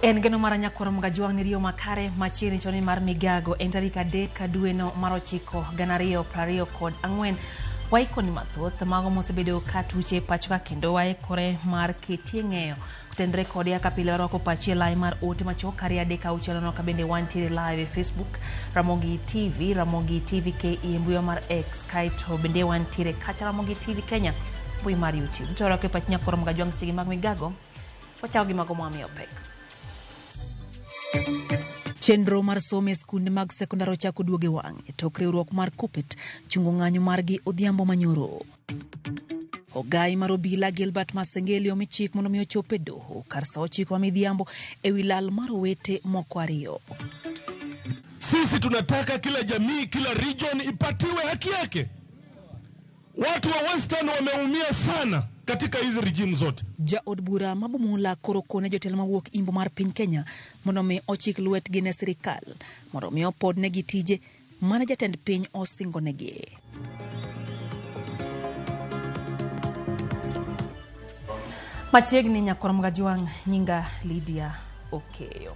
En geno mar Nyakwar Mgajwang' ni riyo makare machiegni choni mar migago en tarik 3 dweno mar 9 2024. Waikoni mathoth mago mosebedo ka tuche pacho ka kendo waikore mar ketie ng'eyo kotenore kode kaka pile warwako pachi e lai mar ote machuok 2 3 6 ka bende wantiere live e Facebook Ramogi TV, Ramogi TV KE e mbui mar X, kaeto bende wantiere kacha Ramogi TV Kenya mbui mar YouTube. To warwako e pach Nyakwar Mgajwang' sigi mag migago wachako gi mago mwamiyo pek. Chenro mar somo e skunde mag sekondar ochako duogo e wang'e tok riwruok mar KUPPET chungo ng'anyo margi odhiambo manyoro. Ogai mar obila Gilbert Masengeli omi chik mondo mi ochop e doho kar saa 9 ma midhiambo ewi lal mar owete moko ariyo. Sisi tunataka kila jamii, kila region ipatiwe haki yake. Watu wa Western wameumia sana katika hizi regime zote. Jaod bura ma Bumula koro kone jotelo mawuok imbo mar piny Kenya mondo mi ochik lwetgi ne sirikal mondo mi opodnegi tije mane jatend piny osingonegi. Machiegni Nyakwar Mgajwang' nyinga Lydia Okeyo.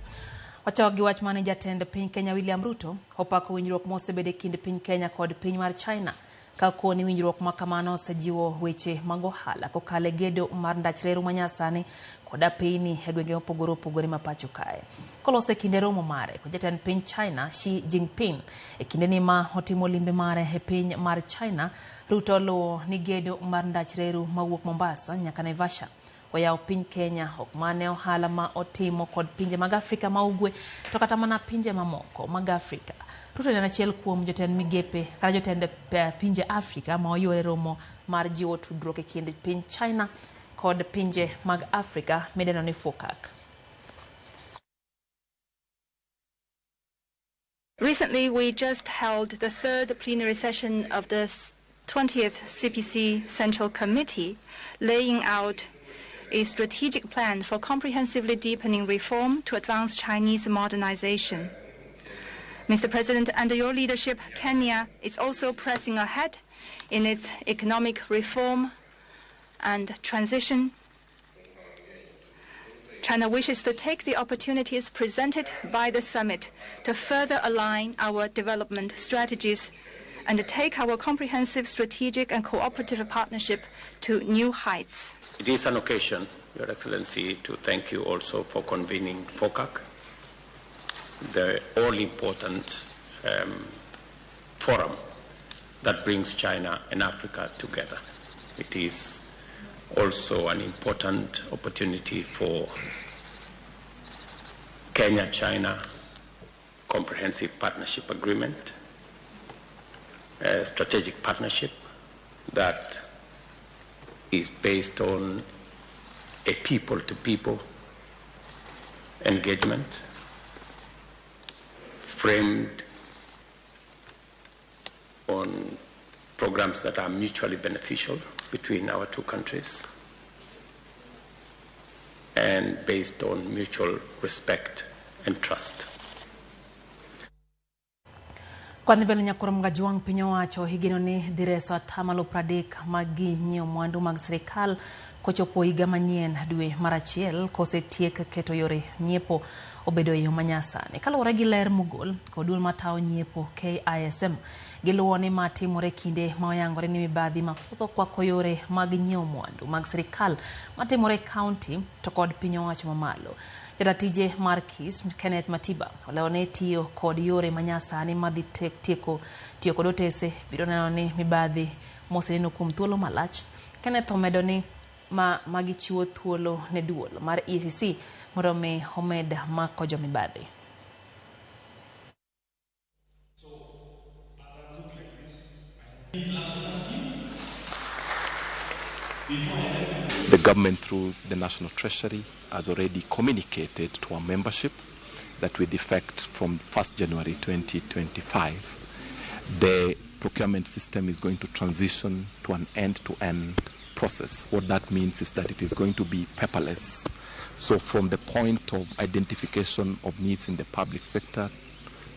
Wachako gi wach mane jatend piny Kenya William Ruto opako winjruok mosebedo e kind piny Kenya kod piny mar China ka koni winjruok ma kamano osejiwo weche mag ohala kokalo e gedo mar ndach reru manyasani kod apeyni e gwenge mopogore opogore ma pacho kae. Koloso e kinde romo mare kod jatend piny China Xi Jinping e kindeni ma otimo limbe mare e piny mar China, Ruto oluwo ni gedo mar ndach reru mawuok Mombasa nyaka Naivasha oyawo piny Kenya ok mane ohala ma otimo kod pinje mag Afrika ma ugwe to kata mana pinje mamoko mag Afrika. Ruto en achiel kuom jotend migepe kata jotend pinje Afrika ma oyuore romo mar jiwo tudruok e kind piny China kod pinje mag Afrika midendo ni FOCAC. Recently, we just held the third plenary session of the 20th CPC Central Committee, laying out a strategic plan for comprehensively deepening reform to advance Chinese modernization. Mr. President, under your leadership, Kenya is also pressing ahead in its economic reform and transition. China wishes to take the opportunities presented by the summit to further align our development strategies and take our comprehensive strategic and cooperative partnership to new heights. It is an occasion, Your Excellency, to thank you also for convening FOCAC, the all-important forum that brings China and Africa together. It is also an important opportunity for Kenya-China Comprehensive Partnership Agreement, a strategic partnership that is based on a people-to-people engagement framed on programs that are mutually beneficial between our two countries and based on mutual respect and trust. Kwadhi mbele Nyakwar Mgajwang' piny owacho igeno ni dhi reso atamalo 30 mag gi nyiewo mwandu mag sirikal kochopo higa manyien dwe mar achiel kosetiek keto yore nyiepo obedo e yo manyasani. Kaluwore gi ler mogol kod duol matayo nyiepo KISM, giluwo ni ma timore kinde ma oyangore ni mibadhi mathoth okwako yore mag nyiewo mwandu mag sirikal matimore e kaunti to kod piny owacho mamalo. Jata tije mar KISM Kenneth Matiba olero ni tiyo kod yore manyasani madhi tieko tiyo kod otese biro neno ni mibadhi moseneno kuom thuolo malach. Kenneth omedo ni ma magichiwo thuolo ne duol mar EACC mondo mi omed mako jomibadhi. The government, through the National Treasury, has already communicated to our membership that with effect from 1st January 2025, the procurement system is going to transition to an end-to-end process. What that means is that it is going to be paperless. So from the point of identification of needs in the public sector,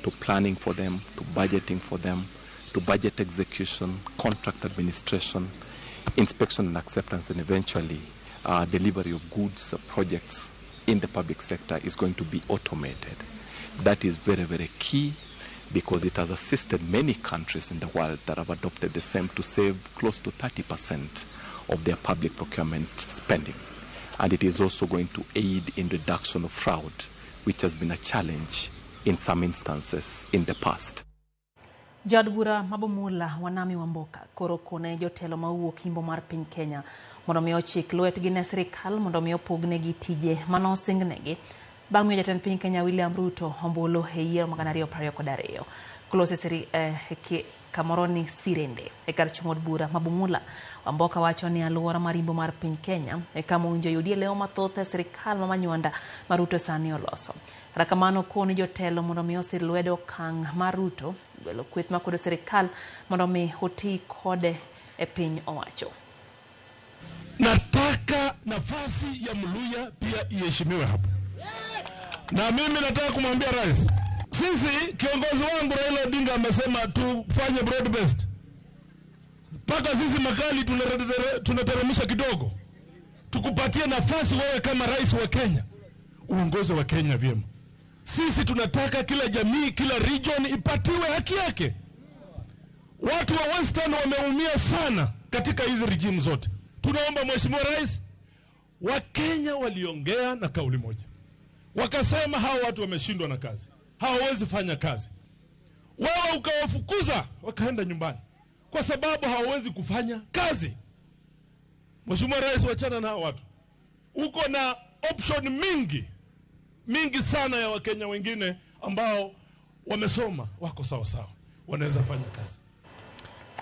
to planning for them, to budgeting for them, to budget execution, contract administration, inspection and acceptance, and eventually delivery of goods, projects in the public sector is going to be automated. That is very, very key because it has assisted many countries in the world that have adopted the same to save close to 30% of their public procurement spending. And it is also going to aid in reduction of fraud, which has been a challenge in some instances in the past. Jaod bura ma Bumula Wanami Wamboka koro kone jotelo mawuok Imbo mar piny Kenya mondo mi ochik lwetgi ne sirikal mondo mi opognegi tije manosingnegi bang' miyo jatend piny Kenya William Ruto ombulu e yiero mag 2022. Kolose kamoro ni Sirende e kar chung' od bura ma Bumula. Wamboka wacho ni aluora mar Imbo mar piny Kenya e kama owinjo yudie lewo mathoth e sirikal ma Manywanda ma Ruto sani oloso. Kata kamano koni jotelo mondo mi osir lwedo okang' mar Ruto gwelo kweth makwedo sirikal mondo mi oti kode e piny owacho. Nataka nafasi ya Mluya pia iheshimiwe hapo. Na mimi nataka kumwambia rais, sisi kiongozi wangu Raila Odinga amesema tufanye broad based. Mpaka sisi makali tunateremsha kidogo. Tukupatie nafasi wewe kama rais wa Kenya, uongoze wa Kenya vyema. Sisi tunataka kila jamii, kila region ipatiwe haki yake. Watu wa Western wameumia sana katika hizi regime zote. Tunaomba Mheshimiwa Rais, Wakenya waliongea na kauli moja. Wakasema hao watu wameshindwa na kazi, hawawezi fanya kazi. Wewe ukawafukuza wakaenda nyumbani kwa sababu hawawezi kufanya kazi. Mheshimiwa Rais, wachana na hao watu. Uko na option mingi mingi sana ya Wakenya wengine ambao wamesoma, wako sawa sawa, wanaweza fanya kazi.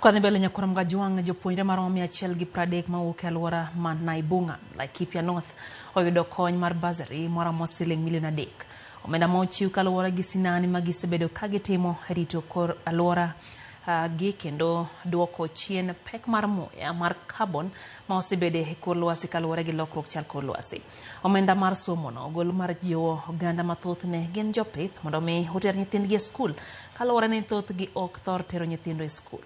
Kwadhi mbele nyakora Mgajwang' jopuonjre maromo 130 mawuok e alwora ma Naibunga, Laikipia North oyudo kony mar bursary maromo siling milion 3. Omenda ma ochiw kaluwore gi sinani ma gisebedo ka gitimo e rito kor alwora gi kendo duoko chien pek mar muya mar carbon ma osebede e kor lwasi kaluwore gi lokruok chal kor lwasi. Omenda mar somo no ogol mar jiwo oganda mathoth ne gin jopith mondo mi oter nyithindgi e skul kaluwore ni thothgi ok thor tero nyithindo e skul.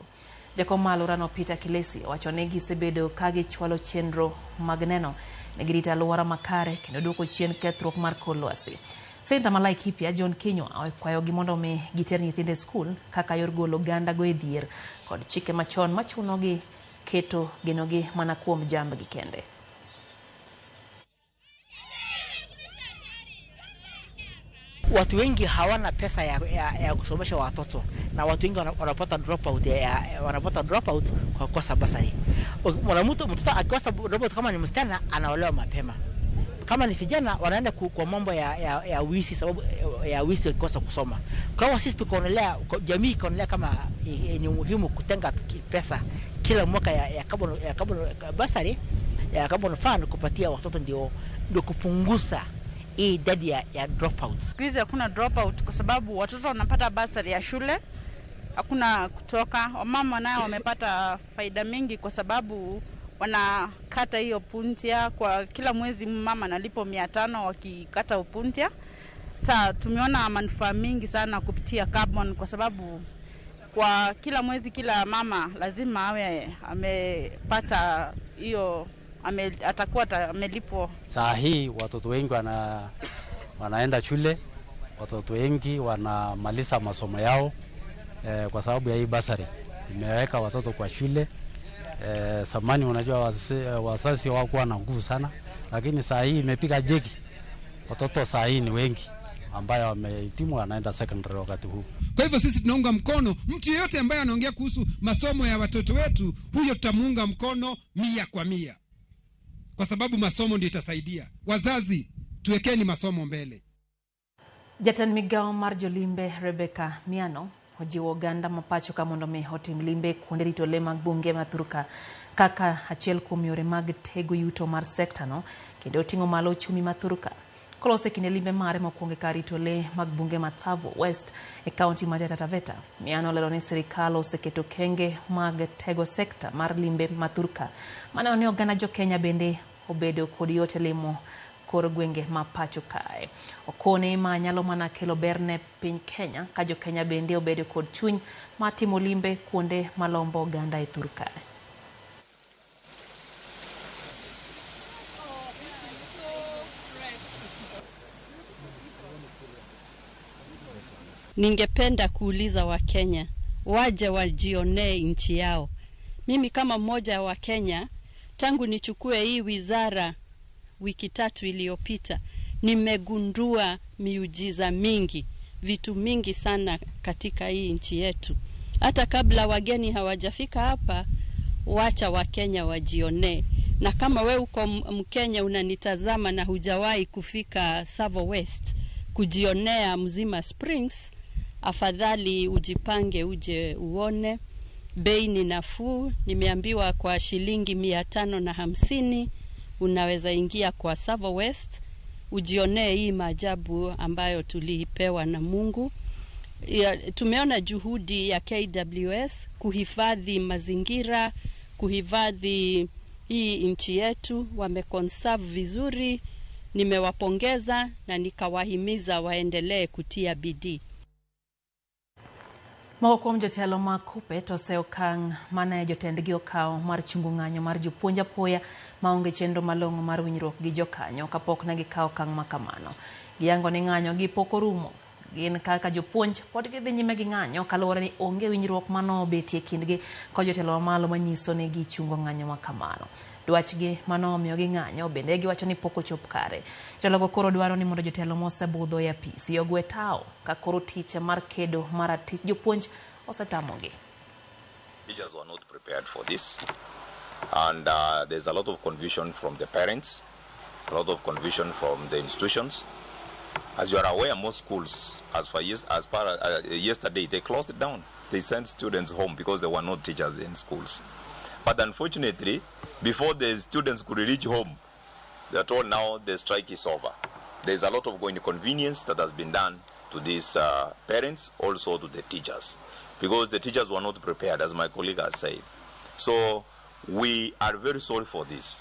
Jakom mar alworano Peter Kilesi owacho ni gisebedo ka gichwalo chenro mag neno ni girito alwora makare kendo duoko chien kethruok mar kor lwasi. Seneta ma Laikipia John Kinyua okwayogi mondo mi giter nyithindo e skul kaka yor golo oganda go e dhier kod chike machon machunogi keto genogi mana kuom jambgi kende. Watu wengi hawana pesa ya kusomesha watoto, na watu wengi wanapata dropout wanapata dropout kwa kukosa basari. Mwanamke mtoto akikosa dropout kama ni msichana anaolewa mapema. Kama ni vijana wanaenda kwa mambo ya wizi, sababu ya wizi wakikosa kusoma. Kwa hiyo sisi tukaonelea, jamii ikaonelea kama ni muhimu kutenga pesa kila mwaka ya carbon basari ya carbon fund kupatia watoto ndio kupunguza hii idadi ya dropouts. Siku hizi hakuna dropout kwa sababu watoto wanapata basari ya shule, hakuna kutoka. Wamama nao wamepata faida mingi kwa sababu wanakata hiyo puntia kwa kila mwezi, mama analipo 500 wakikata upuntia. Sa tumeona manufaa mingi sana kupitia carbon kwa sababu kwa kila mwezi kila mama lazima awe amepata hiyo atakuwa amelipwa. Saa hii watoto wengi wanaenda shule, watoto wengi wanamaliza masomo yao kwa sababu ya hii basari imeweka watoto kwa shule. Zamani unajua wazazi hawakuwa na nguvu sana, lakini saa hii imepiga jeki. Watoto saa hii ni wengi ambayo wamehitimu wanaenda secondary wakati huu. Kwa hivyo sisi tunaunga mkono mtu yeyote ambaye anaongea kuhusu masomo ya watoto wetu, huyo tutamuunga mkono 100%, kwa sababu masomo ndio itasaidia. Wazazi, tuwekeni masomo mbele. Jatend migao mar jolimbe Rebecca Miano ojiwo oganda ma pacho ka mondo mi otim limbe kuonde rito lee mag bunge ma Thurka kaka achiel kuom yore mag tego yuto mar sekta no kendo oting'o malo ochumi ma Thurka. Kolose kinde limbe mare mokwongo e kar rito lee mag bunge ma Tsavo West e kaunti ma Taita Taveta, Miano olero ni sirikal oseketo kenge mag tego sekta mar limbe ma Thurka maneno ni oganda jokenya bende obedo kod yot e limo kor gwenge ma pacho kae. Okone ma nyalo mana kelo ber ne piny Kenya ka jokenya bende obedo kod chuny mar timo limbe kuonde malombo oganda e thur kae. Ningependa kuuliza Wakenya waje wajionee nchi yao. Mimi kama mmoja wa Kenya, tangu nichukue hii wizara wiki 3 iliyopita, nimegundua miujiza mingi, vitu mingi sana katika hii nchi yetu. Hata kabla wageni hawajafika hapa, wacha Wakenya wajionee. Na kama we uko Mkenya unanitazama na hujawahi kufika Tsavo West kujionea Mzima Springs, afadhali ujipange uje uone. Bei ni nafuu, nimeambiwa kwa shilingi 550 unaweza ingia kwa Tsavo West ujionee hii maajabu ambayo tulipewa na Mungu. Tumeona juhudi ya KWS kuhifadhi mazingira, kuhifadhi hii nchi yetu, wameconserve vizuri. Nimewapongeza na nikawahimiza waendelee kutia bidii. Moko kuom jotelo mag KUPPET oseokang' mane jotendgi okawo mar chungo ng'anyo mar jopuonj apoya maonge chenro malong'o mar winjruok gi jokanyo kapok ne gikawo okang' ma kamano. Giyango ni ng'anyo gi pok orumo. Gin kaka jopuonj pod gidhi nyime gi ng'anyo kaluwore ni onge winjruok manobetie kindgi kod jotelo mamalo manyiso ni gichungo ng'anyo ma kamano. Dwachgi mano omiyo ging'anyo bende giwacho ni pok ochop kare. Jotelogo koro dwaro ni mondo jotelo mosebudho e apisi ogwe tao ka koro tich mar kedo mar ratich jopuonj osetamogi. Teachers were not prepared for this, and there's a lot of confusion from the parents, a lot of confusion from the institutions. As you are aware, most schools, as far as yesterday, they closed it down. They sent students home because there were no teachers in schools. But unfortunately, before the students could reach home, they are told now the strike is over. There's a lot of inconvenience that has been done to these parents, also to the teachers, because the teachers were not prepared, as my colleague has said. So we are very sorry for this,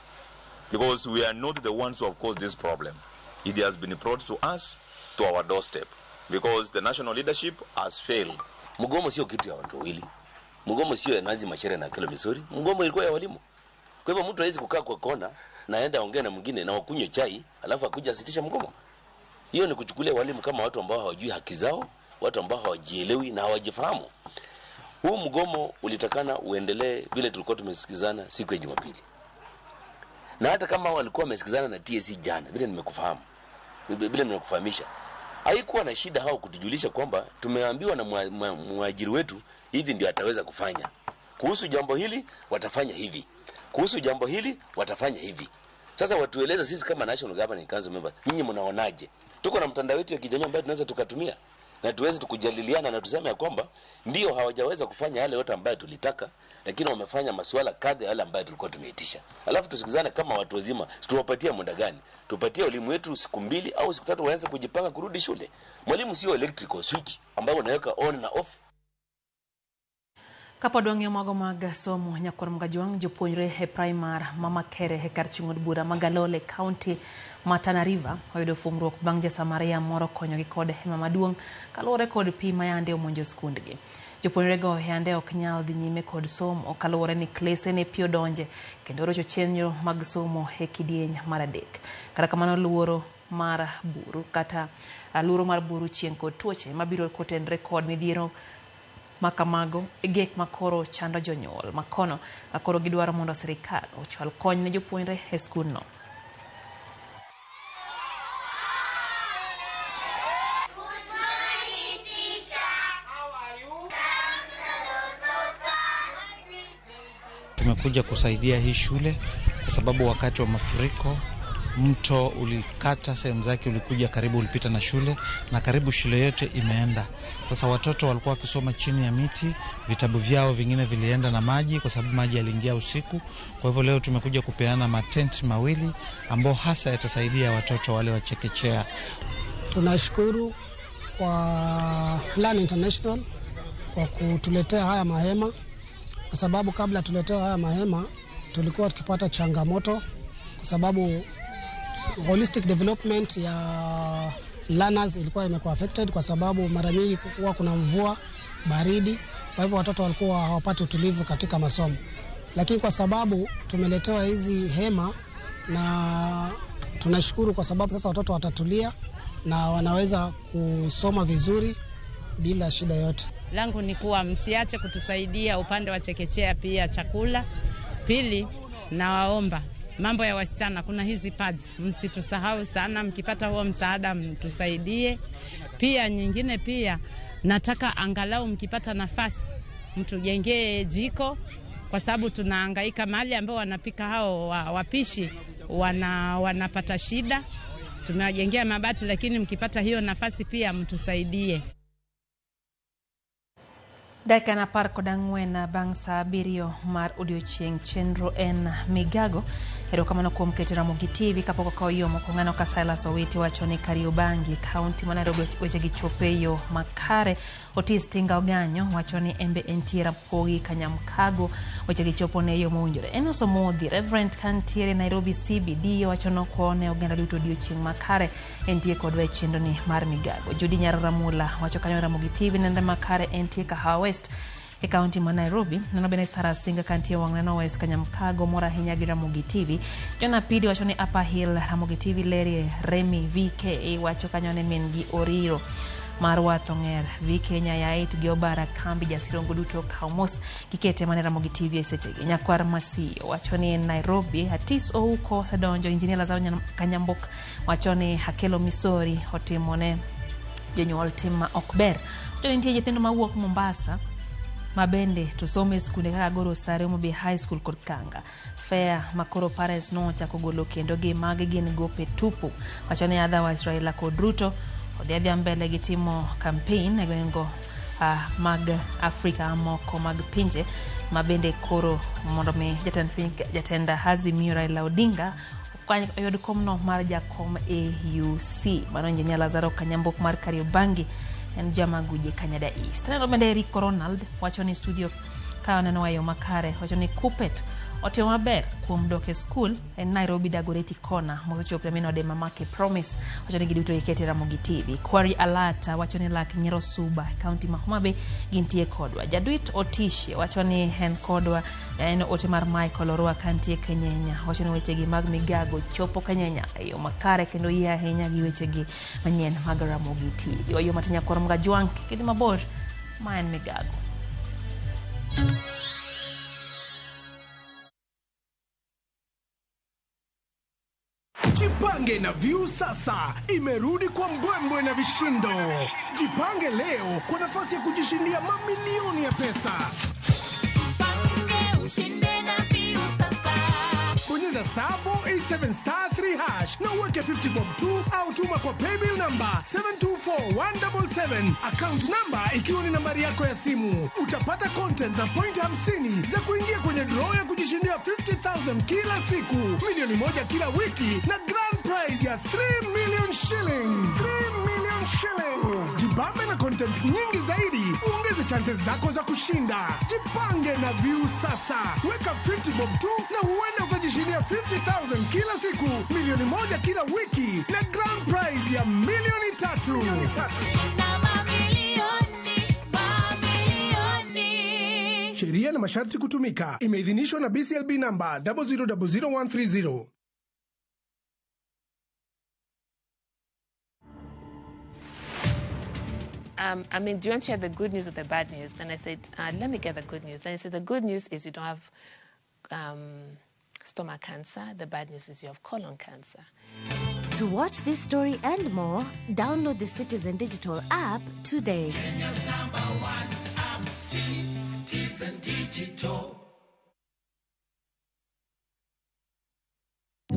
because we are not the ones who have caused this problem. It has been brought to us, to our doorstep, because the national leadership has failed. Mgomo sio kitu ya watu wawili. Mgomo sio ya Nancy Macharia na Akelo Misori. Mgomo ilikuwa ya walimu. Kwa hivyo mtu hawezi kukaa kwa kona na aende aongee na mwingine na wakunywe chai alafu akuja asitisha mgomo. Hiyo ni kuchukulia walimu kama watu ambao hawajui haki zao, watu ambao hawajielewi na hawajifahamu. Huu mgomo ulitakana uendelee vile tulikuwa tumesikizana siku ya Jumapili. Na hata kama walikuwa wamesikizana na TSC jana, vile nimekufahamu, vile nimekufahamisha, haikuwa na shida hao kutujulisha kwamba tumeambiwa na mwajiri wetu hivi ndio ataweza kufanya. Kuhusu jambo hili watafanya hivi. Kuhusu jambo hili watafanya hivi. Sasa watueleze sisi kama National Governing Council members, nyinyi mnaonaje? Tuko na mtandao wetu ya kijamii ambayo tunaweza tukatumia na tuweze tukujadiliana na tuseme ya kwamba ndio hawajaweza kufanya yale yote ambayo tulitaka, lakini wamefanya masuala kadha yale ambayo tulikuwa tumeitisha. Alafu tusikizane kama watu wazima, tuwapatie muda gani? Tupatie walimu wetu siku 2 au siku 3 waanze kujipanga kurudi shule. Mwalimu sio electrical switch ambayo unaweka on na off. Kapod wang'iyo mago mag somo, nyakwar Mgajwang' jopuonjre e primar ma Makere e kar chung' od bura ma Galole, kaunti ma Tana River oyudo fungruok bang' jasamaria moro konyogi kod hema maduong' kaluwore kod pi ma yande omonjo skundgi. Jopuonjrego yande ok nyal dhi nyime kod somo kaluwore ni klese ne pi odonje kendo rocho chenro mag somo e kidieny mar 3. Kata kamano luoro mar buru kata luoro mar buru chieng' kod tuoche mabiro kotenre kod midhiero makamago e gik makoro chando jonyuol makono koro gidwaro mondo sirikal ochwal kony ne jopuonjre e skundno. Tumekuja kusaidia hii shule kwa sababu wakati wa mafuriko mto ulikata sehemu zake, ulikuja karibu, ulipita na shule na karibu shule yote imeenda. Sasa watoto walikuwa wakisoma chini ya miti, vitabu vyao vingine vilienda na maji kwa sababu maji yaliingia usiku. Kwa hivyo leo tumekuja kupeana matenti mawili ambao hasa yatasaidia watoto wale wa chekechea. Tunashukuru kwa Plan International kwa kutuletea haya mahema, kwa sababu kabla tuletewa haya mahema tulikuwa tukipata changamoto kwa sababu holistic development ya learners ilikuwa imekuwa affected, kwa sababu mara nyingi huwa kuna mvua, baridi, kwa hivyo watoto walikuwa hawapati utulivu katika masomo. Lakini kwa sababu tumeletewa hizi hema, na tunashukuru kwa sababu sasa watoto watatulia na wanaweza kusoma vizuri bila shida yote. Langu ni kuwa msiache kutusaidia upande wa chekechea, pia chakula. Pili, nawaomba mambo ya wasichana, kuna hizi pads, msitusahau sana, mkipata huo msaada mtusaidie. Pia nyingine pia nataka angalau mkipata nafasi mtujengee jiko, kwa sababu tunahangaika mahali ambao wanapika hao wapishi wanapata shida. Tumewajengea mabati, lakini mkipata hiyo nafasi pia mtusaidie. Dakika 14 bang' saa 7 mar odiochieng' chenro en migago. Erokamano kuom keto Ramogi TV kapok okawo yo mokwongo ka Silas Owiti wacho ni Kariobangi, kaunti ma Nairobi wechegi chopo e yo makare. Otis Tinga Oganyo wacho ni embe entie Rapogi Kanyamkago wechegi chopo ne yo mowinjore. Enos Omodhi, Reverend kantiere Nairobi CBD wacho nokone oganda duto odiochieng' makare entie kodwa e chenro ni mar migago. Judy Nyar Ramula wacho kanyo Ramogi TV nende makare entie Kahawa West e kaunti ma Nairobi. Neno bende Sarah Singa kantie wang' neno West Kanyamkago mor ahinya gi Ramogi TV. John Apidi wacho ni Upper Hill Ramogi TV lerie. Remy VK wacho kanyo ne min gi Oriro mar Wathong'er. VK Nyayait gi Obara kambi jasirongo duto kaw mos gikete mane Ramogi TV e sechegi. Nyakwar Masiyo wacho ni Nairobi Atis Ouko osedonjo. Injinia Lazaro Kanyambok wacho ni Hakelo Misori otimone jonyuol tim ma ok ber. Wacho ni nitie nyithindo mawuok Mombasa ma bende to somo e skunde kaka Goro Sare, Homa Bay High School kod Kanga. Fair makoro parents nochako golo kendo gi magi gin gope tupu. Wacho ni otherwise Raila kod Ruto odhi adhiya mbele gi timo campaign e gwengego mag Afrika moko mag pinje ma bende koro mondo mi jatend piny jatend Azimio Raila Odinga oyud komno mar jakom AUC. Mano Injinia Lazaro Kanyambok mar Kariobangi en Jamaguje Kanyada East. Aneno bende Eric Ronald wacho ni studio ka oneno wayo makare wacho ni Kupet otimo maber kuom dok e skul en Nairobi Dagoretti Corner mosechopo min ode Mamake Promise wacho ni giduto gikete Ramogi TV. Kwari Alata wacho ni lak Nyero Suba kaunti ma Homa Bay gintie kodwa. Jadwit Otishi wacho ni en kodwa en ote mar Michael Orwa kantie Kenyenya wacho ni wechegi mag migago chopo Kenyenya e yo makare kendo yie ahinya gi wechegi manyien mag Ramogi TV. Wayo matinya kor mga jwang' kidhi mabor ma en migago. Jipange na View sasa imerudi kwa mbwembwe na vishindo. Jipange leo kwa nafasi ya kujishindia mamilioni ya pesa. Jipange ushinde na View sasa. Bonyeza star 487 star 3 hash na uweke 50 bob 2 au tuma kwa paybill number 724177, account number ikiwa ni nambari yako ya simu. Utapata content na point 50 za kuingia kwenye draw ya kujishindia 50,000 kila siku, milioni 1 kila wiki na grand prize ya 3 million shillings. 3 million shillings. Jibambe na content nyingi zaidi, uongeze chances zako za kushinda. Jipange na View sasa. Weka 50 bob 2 na huenda ukajishindia 50,000 kila siku, milioni 1 kila wiki na grand prize ya milioni 3. Shinda mamilioni, mamilioni. Sheria na masharti kutumika. Imeidhinishwa na BCLB number 0000130. I mean, do you want to hear the good news or the bad news? And I said, let me get the good news. And he said, the good news is you don't have stomach cancer. The bad news is you have colon cancer. To watch this story and more, download the Citizen Digital app today. Kenya's number one app, Citizen Digital.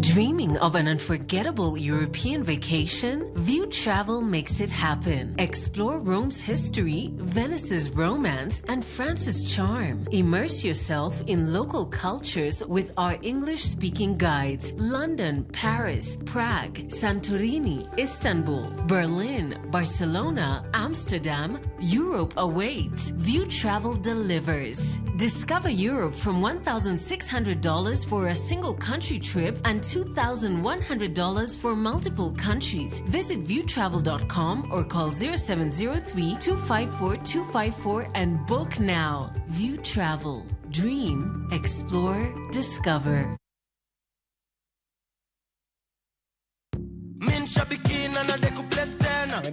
Dreaming of an unforgettable European vacation? View Travel makes it happen. Explore Rome's history, Venice's romance, and France's charm. Immerse yourself in local cultures with our English-speaking guides. London, Paris, Prague, Santorini, Istanbul, Berlin, Barcelona, Amsterdam. Europe awaits. View Travel delivers. Discover Europe from $1,600 for a single country trip and $2,100 for multiple countries. Visit viewtravel.com or call 0703 254 254 and book now. View Travel. Dream, explore, discover.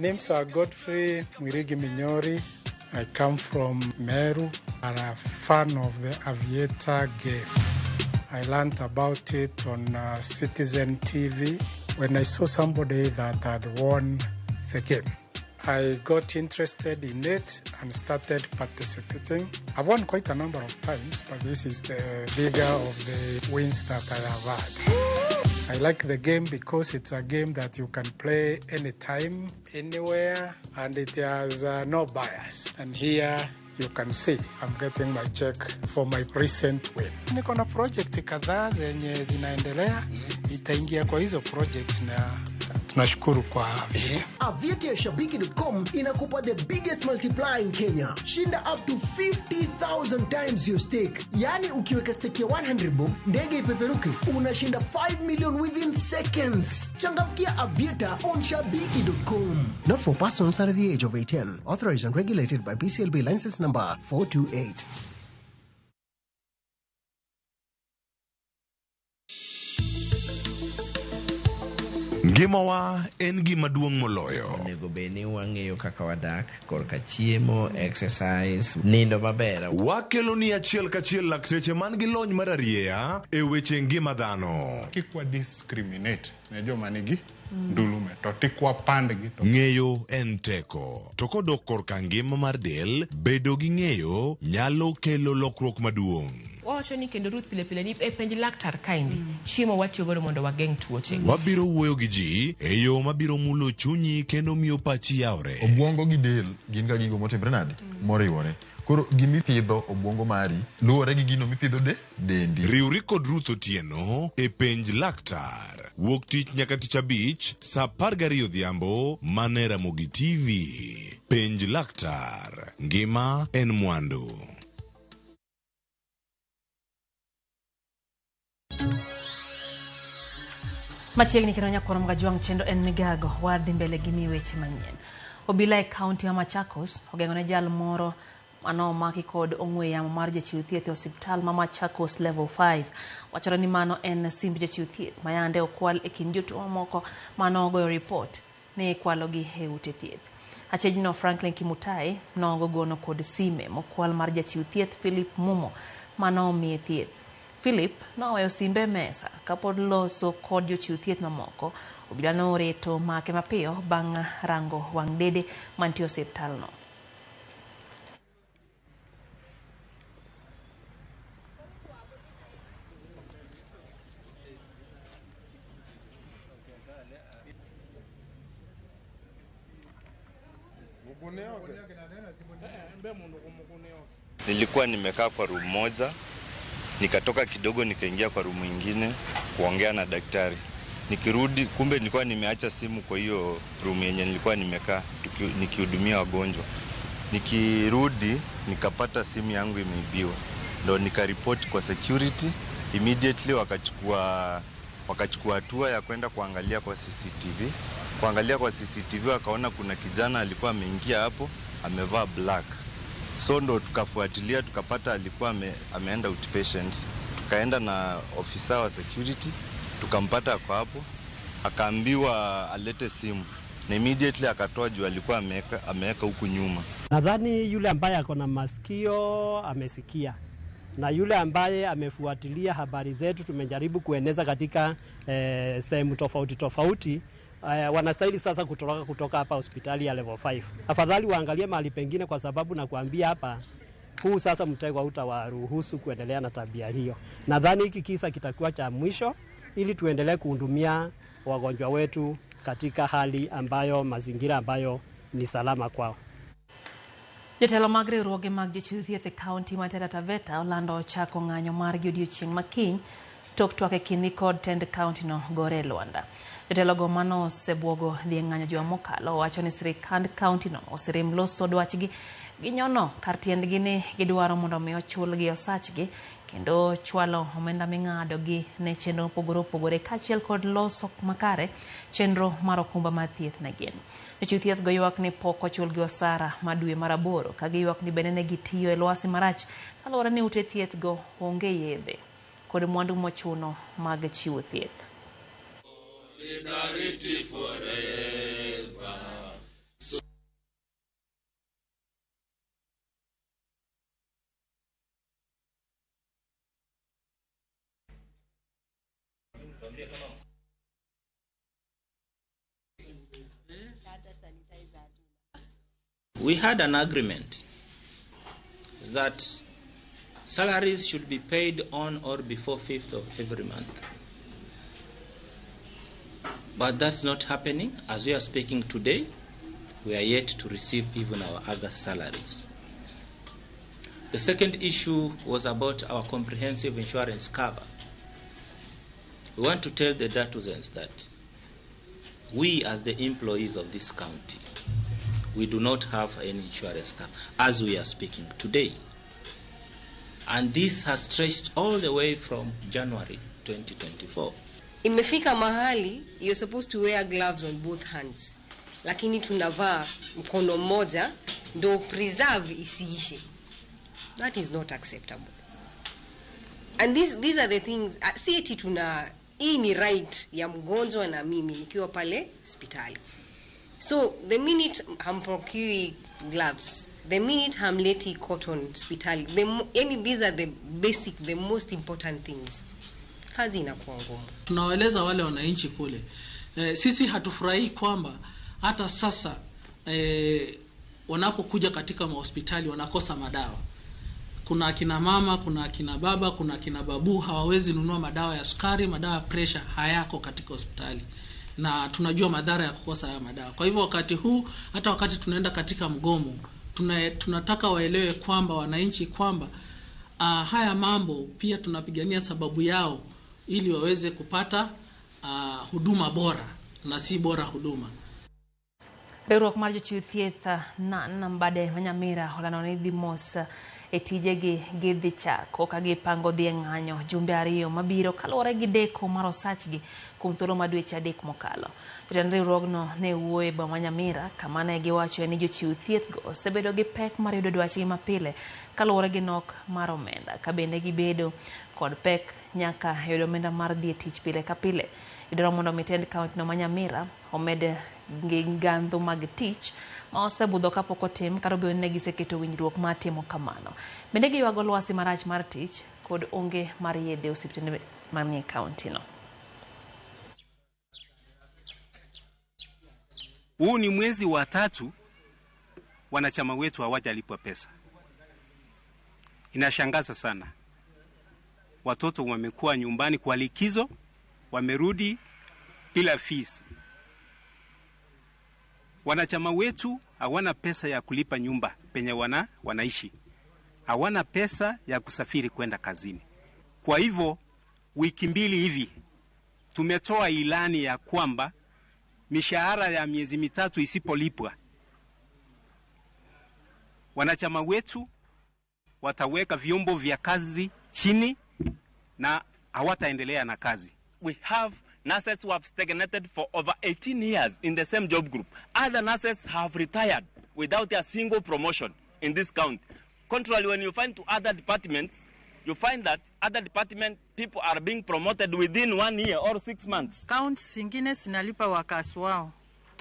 name's Godfrey Mwirigi Minyori. I come from Meru. I'm a fan of the Aviator game. I learned about it on Citizen TV when I saw somebody that had won the game. I got interested in it and started participating. I've won quite a number of times, but this is the bigger of the wins that I have had. I like the game because it's a game that you can play anytime, anywhere, and it has no bias. And here you can see I'm getting my check for my recent win. Niko na project kadhaa zenye zinaendelea, itaingia kwa hizo project na tunashukuru kwa Aviator. Aviator ya Shabiki.com inakupa the biggest multiplier in Kenya. Shinda up to 50,000 times your stake. Yaani ukiweka stake ya 100 bob, ndege ipeperuke, unashinda 5 million within seconds. Changamkia Aviator on Shabiki.com. Not for persons under the age of 18. Authorized and regulated by BCLB license number 428. Ngimawa en gima duong' moloyo. Onego bed ni wang'eyo kaka wadak korka chiemo, exercise, nindo maber. Wakelo ni achiel kachiel lakteche man gi lony mar arieya e weche ngima dhano. Kik wa discriminate ne joma nigi ndulume to tik wapandgi to Ng'eyo en teko. To kodok korka ngima mar del, bedo gi ng'eyo nyalo kelo lokruok maduong'. Wawacho ni kendo Ruth pile pile ni e penj laktar kaendi chiemo watiyo godo mondo wageng' tuoche. Wabiro wuoyo gi ji e yo mabiro mulo chunyi kendo miyo pachi yawre. Obwongo gi del gin ga gigo motimre nade? Moriwore. Koro gimipidho obwongo mari luwore gi gino mipidho de dendi. Riwri kod Ruth Otieno e penj laktar. Wuok tich nyaka tich abich saa 12 odhiambo mana e Ramogi TV. Penj laktar. Ngima en mwandu. Machiegni kendo nyakwar Mgajwang' chendo en migago wadhi mbele gi mi weche manyien. Obila e kaunti ma Machakos ogeng'o ne jal moro mano omaki kod ong'we yamo mar jachiw thieth e osiptal ma Machakos Level 5. Wachore ni mano en simb jachiw thieth ma yande okwal e kind jotuo mamoko mano ogoyo ripot ni ikwalogi e ute thieth. Achijno Franklin Kimutai nogo gono kod sime mokwal mar jachiw thieth Philip Mumo mano omiye thieth. Philip noweyo simbe e mesa kapod loso kod jochiw thieth mamoko. Obila noreto make mapiyo bang' rango wang' dede mantie osiptalno. Nilikuwa nimekaa kwa room moja, nikatoka kidogo nikaingia kwa room nyingine kuongea na daktari. Nikirudi kumbe nilikuwa nimeacha simu kwa hiyo room yenye nilikuwa nimekaa nikihudumia wagonjwa. Nikirudi nikapata simu yangu imeibiwa. Ndio nikaripoti kwa security, immediately wakachukua hatua ya kwenda kuangalia kwa CCTV. Kuangalia kwa CCTV wakaona kuna kijana alikuwa ameingia hapo amevaa black. So ndo tukafuatilia tukapata alikuwa ameenda outpatient. Tukaenda na ofisa wa security tukampata kwa hapo, akaambiwa alete simu na immediately akatoa juu alikuwa ameweka huku nyuma. Nadhani yule ambaye ako na masikio amesikia, na yule ambaye amefuatilia habari zetu tumejaribu kueneza katika sehemu tofauti tofauti, wanastahili sasa kutoroka kutoka hapa hospitali ya level 5. Afadhali waangalie mahali pengine, kwa sababu nakuambia hapa huu sasa mtego hautawaruhusu kuendelea na tabia hiyo. Nadhani hiki kisa kitakuwa cha mwisho ili tuendelee kuhudumia wagonjwa wetu katika hali ambayo mazingira ambayo ni salama kwao. Jotelo mag riwruoge mag jochiw thieth e kaunti ma Taita Taveta olando chako ng'anyo margi odiochieng' makiny tok twak e kindgi kod tend kaunti no gore e lwanda. Jotelogo mano osebuogo dhi e ng'anyo juma mokalo wacho ni sirikand kaunti no oserem loso dwachgi ginyono kar tiendgi ni gidwaro mondo mi ochulgi osachgi kendo chwalo omenda ming'ado gi ne chenro mopogore opogore kaachiel kod loso makare chenro mar okumba mar thieth ne gin. Jochiw thieth go ywak ni pok ochulgi osara ma dwe mar 8 ka giywak ni bende ne gitiyo e lwasi marach kaluwore ni ute thieth go onge yedhe kod mwandu mochuno mag chiwo thieth. Solidarity forever. We had an agreement that salaries should be paid on or before 5th of every month. But that's not happening. As we are speaking today, we are yet to receive even our August salaries. The second issue was about our comprehensive insurance cover. We want to tell the Datuzens that we, as the employees of this county, we do not have any insurance cover as we are speaking today. And this has stretched all the way from January 2024. Imefika mahali you're supposed to wear gloves on both hands, lakini tunavaa mkono mmoja ndo preserve isiishe. That is not acceptable. And these are the things, si eti tuna, hii ni right ya mgonjwa na mimi nikiwa pale hospitali. So the minute hamprocure gloves, the minute hamleti cotton hospitali, yani these are the basic, the most important things. Kazi inakuwa ngumu. Tunawaeleza wale wananchi kule, sisi hatufurahii kwamba hata sasa wanapokuja katika mahospitali wanakosa madawa. Kuna akina mama, kuna akina baba, kuna akina babu hawawezi nunua madawa ya sukari, madawa ya pressure hayako katika hospitali. Na tunajua madhara ya kukosa haya madawa. Kwa hivyo wakati huu, hata wakati tunaenda katika mgomo, tunataka waelewe kwamba wananchi kwamba haya mambo pia tunapigania sababu yao ili waweze kupata huduma bora na si bora huduma. Riwruok mar jochiw thieth nan bade ma Nyamira olando ni dhi mos e tijegi gidhi chako ka gipango dhi e ng'anyo jumbe 2 mabiro kaluwore gi deko mar osachgi kuom thuolo mar dweche 3 mokalo. Jatend riwruogno ne wuoyo e boma ma Nyamira kama ne giwacho ni jochiw thieth go osebedo gi pek mar yudo dwachgi mapile kaluwore gi nok mar omenda ka bende gibedo kod pek nyaka yudo omenda mar dhi e tich pile ka pile. Idwaro mondo mi tend kaunti no ma Nyamira omed gi gandho mag tich ma osebudho kapok otim kata obedo ni ne giseketo winjruok mar timo kamano. Bende giywago lwasi marach mar tich kod onge mar yedhe e osiptende manie kaunti no. Huu ni mwezi wa 3 wanachama wetu hawajalipwa pesa. Inashangaza sana. Watoto wamekuwa nyumbani kwa likizo, wamerudi bila fees. Wanachama wetu hawana pesa ya kulipa nyumba penye wanaishi. Hawana pesa ya kusafiri kwenda kazini. Kwa hivyo wiki 2 hivi tumetoa ilani ya kwamba mishahara ya miezi 3 isipolipwa, wanachama wetu wataweka vyombo vya kazi chini na hawataendelea na kazi. We have nurses who have stagnated for over 18 years in the same job group. Other nurses have retired without a single promotion in this county. Contrarily, when you find to other departments, you find that other department people are being promoted within 1 year or 6 months. Counties zingine zinalipa wakazi wao.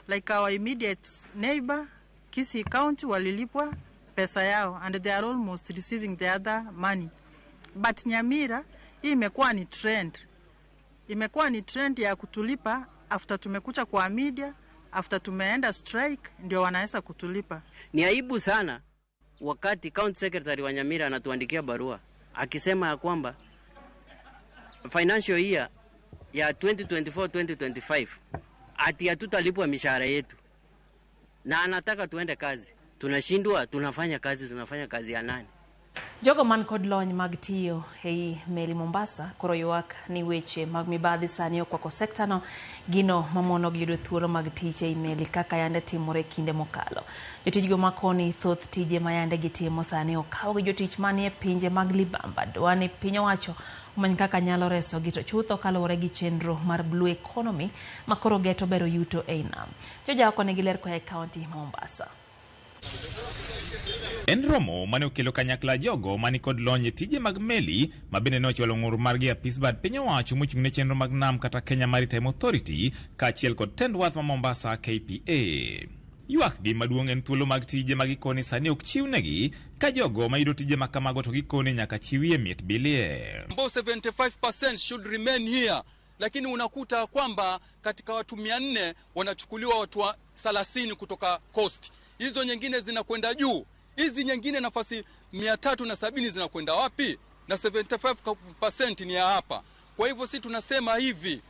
Like our immediate neighbor, Kisii County, walilipwa pesa yao and they are almost receiving the other money. But Nyamira, hii imekuwa ni trend. Imekuwa ni trend ya kutulipa after tumekucha kwa media, after tumeenda strike ndio wanaweza kutulipa. Ni aibu sana wakati county secretary wa Nyamira anatuandikia barua akisema ya kwamba financial year ya 2024-2025 ati hatutalipwa mishahara yetu na anataka tuende kazi. Tunashindwa, tunafanya kazi ya nani? Jogo man kod lony mag tiyo ei meli Mombasa koro ywak ni weche mag mibadhi sani okwako sekta no gino mamono gi yudo thuolo mag tich ei meli kaka yande timore kinde mokalo. Jotijgo makoni thoth tije ma yande gitimo sani okaw gi jotich manie pinje mag libamba. Dwani piny owacho omany kaka nyalo resogi to chutho kaluwore gi chenro mar Blue Economy ma koro geto bero yuto ei nam. Jojaoko nigi ler koa e kaunti ma Mombasa. En romo mane okelo kanyakla jogo mani kod lony e tije mag meli ma bende ne ochwalo ng'ur margi e apis bad piny owacho mochung' ne chenro mag nam kata Kenya Maritime Authority kaachiel kod tend wath ma Mombasa KPA. Ywak gi maduong' en thuolo mag tije ma gikoni sani ok chiwnegi ka jogo mayudo tije ma kamago to gikoni nyaka chiwie miet bilie. 75% should remain here. Lakini unakuta kwamba katika watu 400 wanachukuliwa watu 30 kutoka Coast. Hizo nyingine zinakwenda juu. Hizi nyingine nafasi 370 zinakwenda wapi? Na 75% ni ya hapa. Kwa hivyo si tunasema hivi,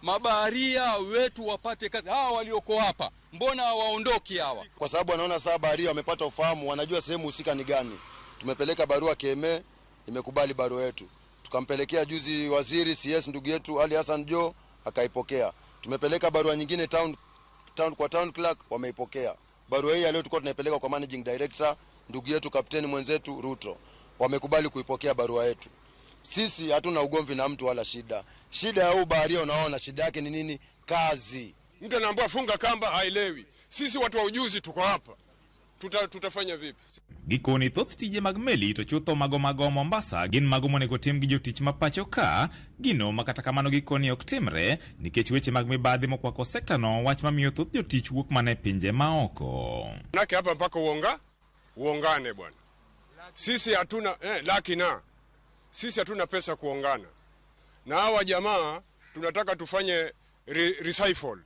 mabaharia wetu wapate kazi. Hawa walioko hapa mbona hawaondoki hawa? Kwa sababu wanaona sasa baharia wamepata ufahamu, wanajua sehemu husika ni gani. Tumepeleka barua KMA, imekubali barua yetu. Tukampelekea juzi waziri CS ndugu yetu Ali Hassan Joho, akaipokea. Tumepeleka barua nyingine town kwa town clerk, wameipokea. Barua hii leo tulikuwa tunaipeleka kwa managing director ndugu yetu kapteni mwenzetu Ruto. Wamekubali kuipokea barua yetu. Sisi hatuna ugomvi na mtu wala shida. Shida ya huu baharia unaona shida yake ni nini? Kazi. Mtu anaambiwa funga kamba haelewi. Sisi watu wa ujuzi tuko hapa. Tutafanya vipi? Gikoni thoth tije mag meli to chutho mago mago Mombasa gin mago monego tim gi jotich ma pacho ka, gino ma kata kamano gikoni ok timre nikech weche mag mibadhi mokwako sekta no, wach mamiyo thoth jotich wuok mana e pinje maoko. Manake hapa mpaka uongane bwana. Sisi hatuna laki na sisi hatuna pesa kuongana. Na hawa jamaa tunataka tufanye recycle.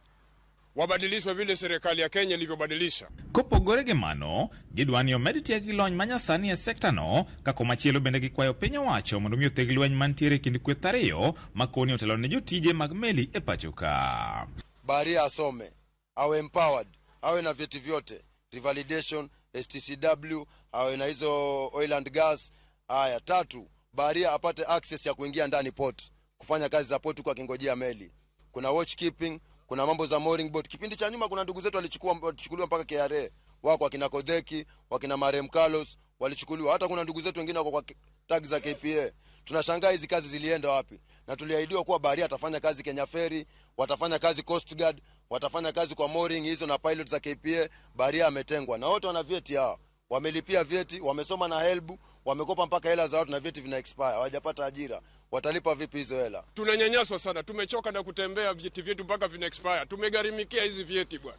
Wabadilishwe vile serikali ya Kenya ilivyobadilisha. Kopogore gi mano, gidwa ni omed tieg gi lony manyasani e sekta no, ka komachielo bende gikwayo piny owacho mondo mi otheg lweny mantiere e kind kweth ariyo ma koni otelo ne jotije mag meli e pacho ka. Baharia asome, awe empowered, awe na vyeti vyote, revalidation, STCW, awe na hizo oil and gas. Haya, tatu, baharia apate access ya kuingia ndani port, kufanya kazi za port kwa kingojea meli. Kuna watchkeeping, kuna mambo za mooring boat. Kipindi cha nyuma kuna ndugu zetu walichukuliwa mpaka KRA. Wako wakina Kodeki, wakina Marem Carlos walichukuliwa. Hata kuna ndugu zetu wengine wako kwa tag za KPA. Tunashangaa hizi kazi zilienda wapi? Na tuliahidiwa kuwa baharia atafanya kazi Kenya Ferry, watafanya kazi Coast Guard, watafanya kazi kwa mooring hizo na pilot za KPA. Baharia ametengwa. Na wote wana vyeti hao. Wamelipia vyeti, wamesoma na HELB, wamekopa mpaka hela za watu na vyeti vina expire, hawajapata ajira. Watalipa vipi hizo hela? Tunanyanyaswa sana, tumechoka na kutembea vyeti vyetu mpaka vina expire. Tumegharimikia hizi vyeti bwana.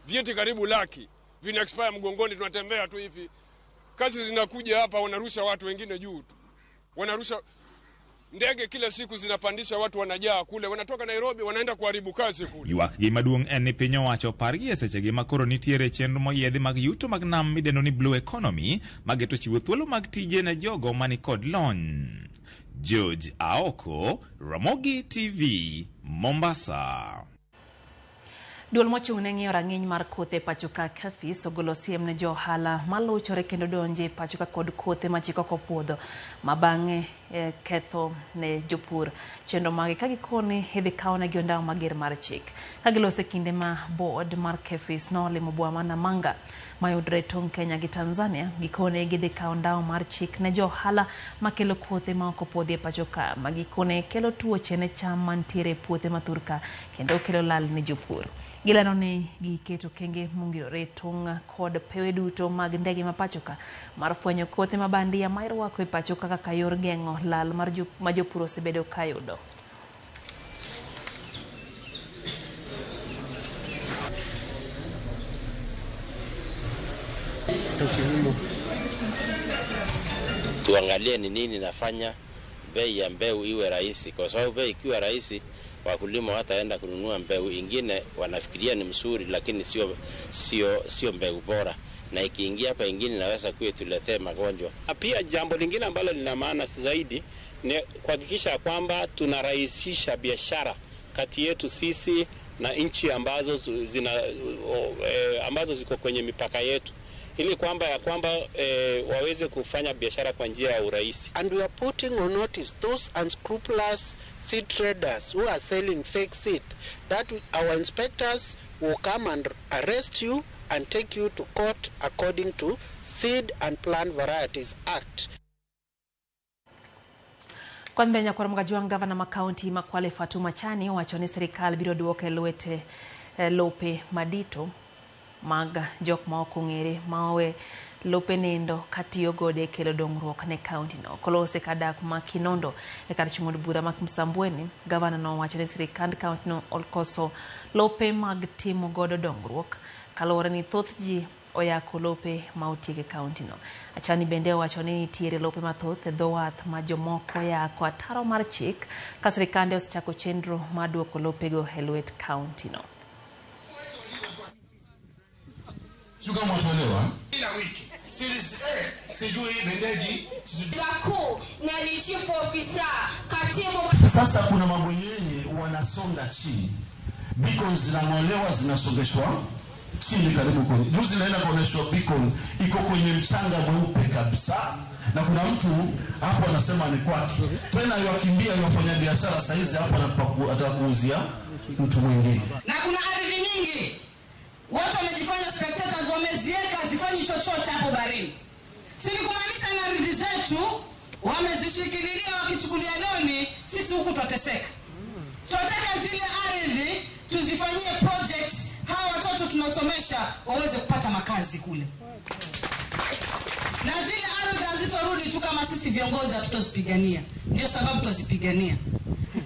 Vyeti karibu laki vina expire mgongoni, tunatembea tu hivi. Kazi zinakuja hapa, wanarusha watu wengine juu tu. Wanarusha ndege kila siku zinapandisha watu, wanajaa kule, wanatoka Nairobi wanaenda kuharibu kazi kule. Ywak gi maduong' en ni piny owacho par gi e sechegi ma koro nitiere chenro moyiedhi mag yuto mag nam midendo ni Blue Economy mageto chiwo thuolo mag tije ne jogo mani kod lony. George Aoko, Ramogi TV, Mombasa. Duol mochung' ne ng'iyo rang'iny mar kothe e pacho ka KEPHIS ogolo siem ne jo ohala malochore kendo donje e pacho ka kod kothe ma chik ok opuodho ma bang'e ketho ne jopur chenro mage ka gikoni idhi kawnegi ondamo mager mar chik. Ka gilose kinde ma board mar KEPHIS nolimo boma ma Namanga mayudore e tong' Kenya gi Tanzania, gikone gidhi kawo ondamo mar chik ne jo ohala makelo kothe ma ok opuodhi e pacho ka ma gikone kelo tuoche ne cham mantiere e puothe ma thurka kendo kelo lal ne jopur. Gilando ni giketo kenge mongirore tong' kod pewe duto mag ndege ma pacho ka mar fwenyo kothe ma bandia ma irwako e pacho ka kaka yor geng'o lal mar ma jopur osebedo ka yudo. Tuangalie ni nini nafanya bei ya mbeu iwe rahisi, kwa sababu bei ikiwa rahisi wakulima wataenda kununua mbeu ingine wanafikiria ni mzuri, lakini sio mbegu bora, na ikiingia hapa ingine inaweza kutuletea magonjwa. Pia jambo lingine ambalo lina maana zaidi ni kuhakikisha kwamba tunarahisisha biashara kati yetu sisi na nchi ambazo ambazo ziko kwenye mipaka yetu, ili kwamba ya kwamba waweze kufanya biashara kwa njia ya urahisi. And we are putting on notice those unscrupulous seed traders who are selling fake seed, that our inspectors will come and arrest you and take you to court according to Seed and Plant Varieties Act. Kwan bende nyakwar Mgajwang' gavana ma kaunti ma Kwale Fatuma Chani owacho ni sirikal biro duoke lwete lope madito mag jok ma ok ong'ere ma owe lope nindo katiyo godo e kelo dongruok ne kaunti no. Kolose kadak ma Kinondo e kar chung' od bura ma Msambweni, gavana nowacho ni sirikand kaunti no okoso lope mag timo godo dongruok kaluwore ni thoth ji oyako lope ma otiek e kaunti no. Achani bende owacho ni nitiere lope mathoth e dho wath ma jomoko yako ataro mar chik ka sirikande osechako chenro mar duoko lopego e lwet kaunti no. Sio kama watuelewa. Kila wiki series A sijui bendeji kuu na ni chief officer katibu. Sasa kuna mambo yenye wanasonga chini, beacons zinang'olewa zinasongeshwa chini karibu kwenye. Juzi naenda kuonyeshwa beacon iko kwenye mchanga mweupe kabisa, na kuna mtu hapo anasema ni kwake. Tena yuakimbia yuwafanya biashara saizi hapo atakuuzia mtu mwingine. Na kuna ardhi nyingi watu wamejifanya spectators, wameziweka hazifanyi chochote hapo barini. Si ni kumaanisha na ardhi zetu wamezishikililia wakichukulia loni, sisi huku twateseka. Twataka zile ardhi tuzifanyie project, hawa watoto tunasomesha waweze kupata makazi kule. Na zile ardhi hazitorudi tu kama sisi viongozi hatutozipigania. Ndio sababu twazipigania,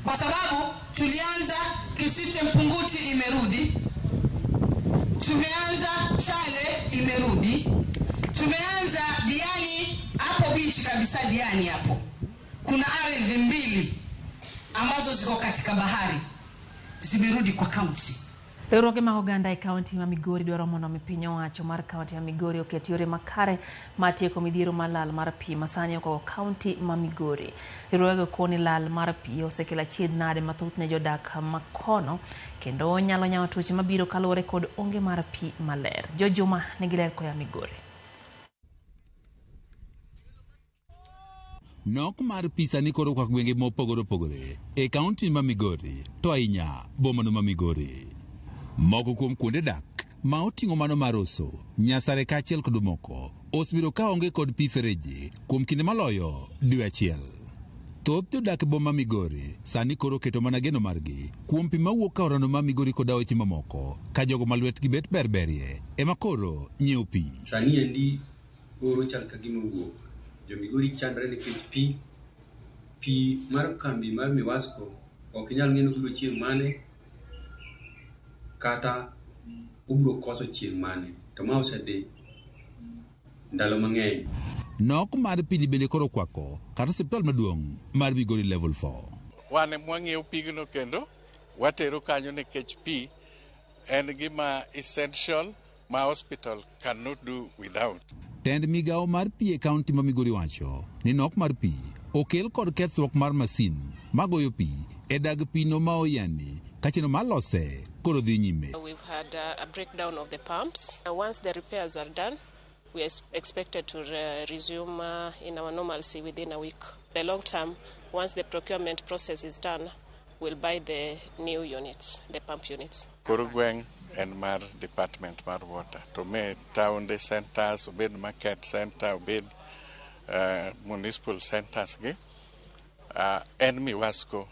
kwa sababu tulianza Kisite Mpunguti imerudi, tumeanza Chale imerudi, tumeanza Diani hapo bichi kabisa. Diani hapo kuna ardhi mbili ambazo ziko katika bahari zimerudi kwa kaunti. Riwruoge mag oganda e kaunti ma Migori dwaro mondo mi piny owacho mar kaunti ma Migori oket yore makare mar tieko midhiero mar lal mar pi masani okwako kaunti ma Migori. Riwruogego koni lal mar pi osekelo achiedh nade mathoth ne jodak makono kendo nyalo nyawo tuoche mabiro kaluwore kod onge mar pi maler. Jo Juma nigi ler koya Migori. Nok mar pi sani koro okwako gwenge mopogore opogore e kaunti ma Migori, to ahinya bomano ma Migori. Moko kuom kuonde dak ma oting'o mano mar Oso, Nyasare kaachiel kod moko osebedo ka onge kod pi fereji kuom kinde maloyo dwe achiel. Thoth jodak e boma Migori sani koro oketo mana geno margi kuom pi mawuok aorano ma Migori kod aoche mamoko, ka jogo ma lwetgi bet berberie ema koro nyiewo pi. Sani endi oro chal ka gima owuok. Jo Migori chandre nikech pi. Pi mar kambi mar Miwasco ok inyal ng'e ni obiro chieng' mane kata obiro koso chieng' mane, to ma osedhi ndalo mang'eny. Nok mar pi ni bende koro okwako kata osiptal maduong' mar Migori Level 4. Wan mwang'iewo pigno kendo watero kanyo nikech pi en gima essential ma hospital cannot do without. Tend migawo mar pi e kaunti ma Migori wacho ni nok mar pi okel kod kethruok mar masin magoyo pi e dag pi no ma oyani ka chenro mar lose koro dhi nyime. We've had a breakdown of the pumps. Once the repairs are done, we are expected to resume in our normalcy within a week. The long term, once the procurement process is done, we'll buy the new units, the pump units. Koro gweng' en mar department mar water to me town centers, obed market center, obed municipal centers gi, en Miwasco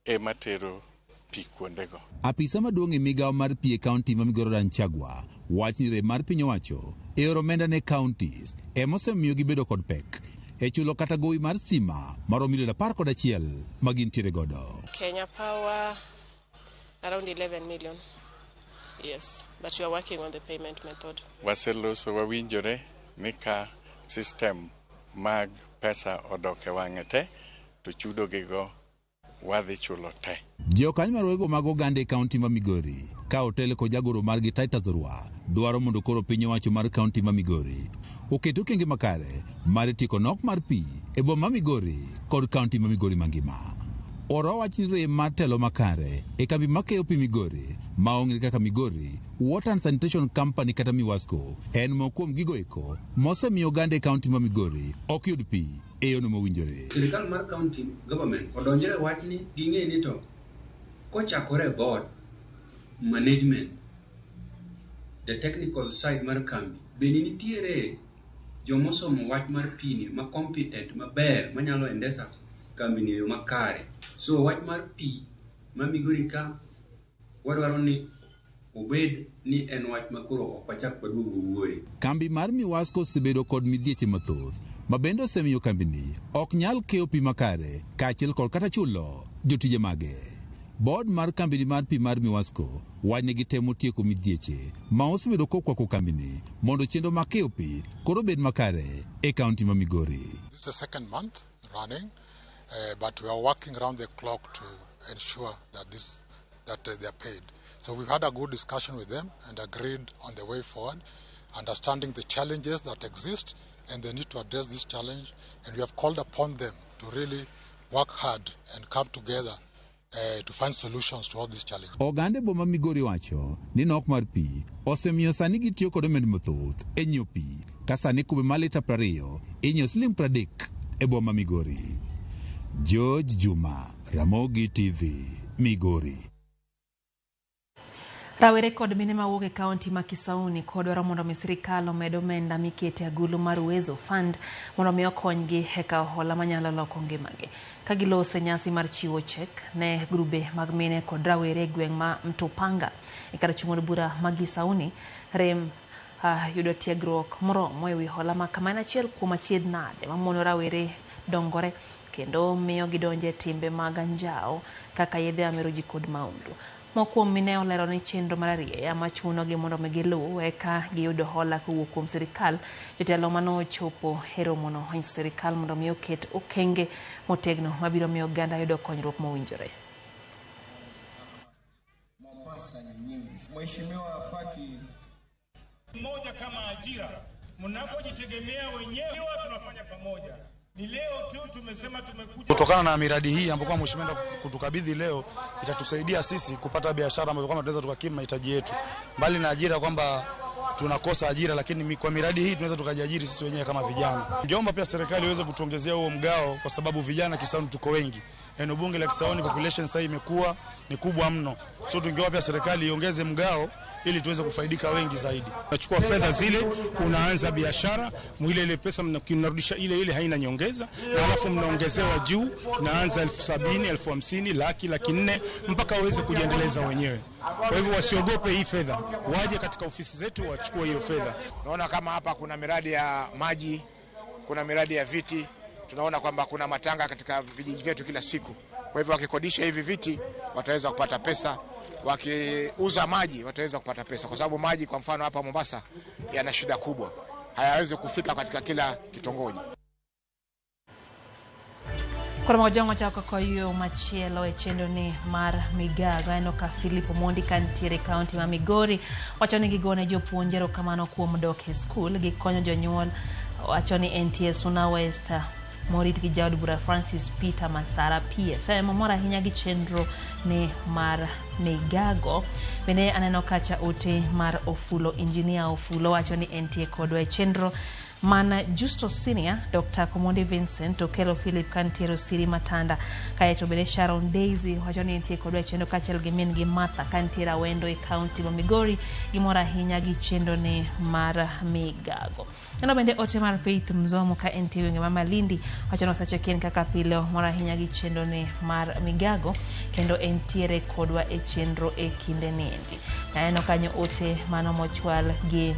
ema tero pi kuondego. Apisa maduong' e migawo mar pi e kaunti ma Migori Ranchagwa wach ni rem mar piny owacho e oro omenda ne counties ema osemiyo gibedo kod pek e chulo kata gowi mar stima maromo milion 11 ma gintiere godo. Kenya Power around 11 million. Yes, but we are working on the payment method. Waseloso wawinjore ni ka system mag pesa odok e wang'e te to chudo gigo wadhi chulo te. Jokanyo mar wego mag oganda e kaunti ma Migori ka otel kod jagoro margi Titus Orwa dwaro mondo koro piny owacho mar kaunti ma Migori oket okenge makare mar tieko nok mar pi e boma ma Migori kod kaunti ma Migori mangima. Orwa wach ni rem mar telo makare e kambi makeyo pi Migori ma ong'ere kaka Migori Water and Sanitation Company kata Miwasco en moko kuom gigo eko mosemiyo oganda e kaunti ma Migori ok yud pi e yono mowinjore. Sirikal mar county government odonjre e wachni ging'e ni to kochakore e board management, the technical side mar kambi bende nitiere jomosomo wach mar pi ni ma competent maber manyalo endesa kambi ni e yo makare. So wach mar pi ma Migori ka wadwaro ni obed ni en wach ma koro ok wachak waduog wawuoye. Kambi mar Miwasco osebedo kod midhieche mathoth ma bende osemiyo kambini ok nyal keyo pi makare kaachiel kod kata chulo jotije mage. Board mar kambini mar pi mar Miwasco wach ni gitemo tieko midhieche ma osebedo kokwako kambini mondo chenro mag keyo pi koro obed makare e kaunti ma Migori. It's the second month running, but we are working round the clock to ensure that they are paid. So we've had a good discussion with them and agreed on the way forward, understanding the challenges that exist and the need to address this challenge. And we have called upon them to really work hard and come together to find solutions to all these challenges. Oganda e boma Migori wacho ni nok mar pi osemiyo sani gitiyo kod omenda mathoth e nyiewo pi ka sani kube mar lita 20 inyiewo siling 30 e boma Migori. George Juma, Ramogi TV, Migori. Rawere kod mine mawuok e kaunti ma Kisauni kod dwaro mondo mi sirikal omed omenda mikete agulu mar Uwezo Fund mondo mi okonygi e kawo hola manyalo loko ngimagi. Ka gilose nyasi mar chiwo chek ne grube mag mine kod rawere e gweng' ma Mtopanga e kar chung' od bura ma Kisauni, rem yudo tiegruok moromo ewi hola ma kama en achiel kuom achiedh nade mamono rawere dongore kendo miyo gidonje timbe mag anjawo kaka yedhe mamero ji kod maundu. Moko kuom mine olero ni chenro mar arieya machunogi mondo mi giluw eka giyud hola kowuok kuom sirikal. Jotelo manochopo e romono onyiso sirikal mondo mi oket okenge motegno mabiro miyo oganda yudo konyruok mowinjore. Mombasa ni nyingi. Mheshimiwa Faki, mmoja kama ajira, mnapojitegemea wenyewe tunafanya pamoja. Ni leo tu tumesema tumekuja. Kutokana na miradi hii ambayo kwa mheshimiwa kutukabidhi leo itatusaidia sisi kupata biashara ambayo kama tunaweza tukakimu mahitaji yetu. Mbali na ajira kwamba tunakosa ajira, lakini kwa miradi hii tunaweza tukajiajiri sisi wenyewe kama vijana. Ningeomba pia serikali iweze kutuongezea huo mgao kwa sababu vijana Kisauni tuko wengi. Eneo bunge la Kisauni population sasa imekuwa ni kubwa mno. So tungeomba pia serikali iongeze mgao ili tuweze kufaidika wengi zaidi. Unachukua fedha zile, unaanza biashara, mwile ile pesa mnarudisha ile ile, haina nyongeza, na alafu mnaongezewa juu, tunaanza 70,000, 50,000, laki, 400 mpaka uweze kujiendeleza wenyewe. Kwa hivyo wasiogope hii fedha, waje katika ofisi zetu wachukue hiyo fedha. Naona kama hapa kuna miradi ya maji, kuna miradi ya viti, tunaona kwamba kuna matanga katika vijiji vyetu kila siku. Kwa hivyo wakikodisha hivi viti wataweza kupata pesa, wakiuza maji wataweza kupata pesa, kwa sababu maji kwa mfano hapa Mombasa yana shida kubwa, hayawezi kufika katika kila kitongoji. Koro mojongo chako koyo machielo e chenro ni mar migago aneno ka Philip Omondi kantiere kaunti ma Migori wacho ni gigone jopuonj erokamano kuom dok e skul gikonyo jonyuol. Wacho ni NTS Suna West morit gi jaod bura Francis Peter Masara PFM mor ahinya gi chenro ni mar migago. Bende aneno kacha ote mar Ofulo, Engineer Ofulo wacho ni entie kodwa e chenro mana Justo Senior, Dr. Komondi Vincent, Okelo Philip kantiere Osiri Matanda, kaeto bende Sharon Daisy wacho ni entie kodwa e chenro kaachiel gi min gi Martha kantiere Awendo e kaunti ma Migori gimor ahinya gi chenro ni mar migago. Neno bende ote mar Faith Mzomo ka entie gwenge ma Malindi wacho ni oseche kien kaka pile mor ahinya gi chenro ni mar migago kendo entiere kodwa e chenro e kinde niendi. Aneno kanyo ote mano mochwal gi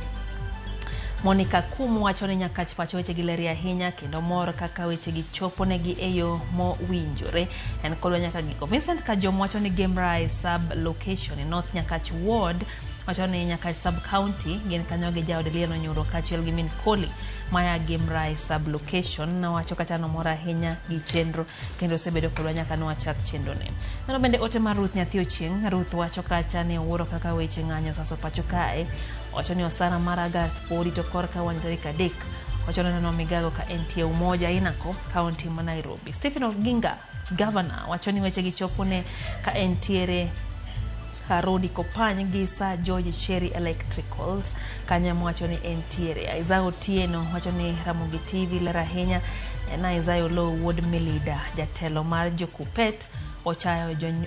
Monica Kumu wacho ni Nyakach pacho weche gi ler ahinya kendo mor kaka weche gi chopo negi e yo mowinjore. En kodwa nyaka giko. Vincent Kajom wacho ni Gemrai sub location in North Nyakach Ward wacho ni Nyakach sub county gin kanyo gi jaod Lieno Nyuro kaachiel gi min Koli maya Gemrai sub location nowacho kacha nomor ahinya gi chenro kendo osebedo kodwa nyaka nwachak chenro ne. Neno bende ote mar Ruth Nyathi Ochieng'. Ruth wacho kacha ni owuoro kaka weche ng'anyo osaso pacho kae. Wacho ni osara mar August podi to korka wan tarik 3. Wacho ni neno migago ka entie Umoja Inako kaunti ma Nairobi. Stephen Oginga governor wacho ni weche gi chopo ne ka entiere Rodi Kopany gi Sir George Cherry Electricals kanyo wacho ni entiere. Isaiah Otieno wacho ni Ramogi TV ler ahinya. En Isaiah Oloo wuod Milida jatelo mar Jokupet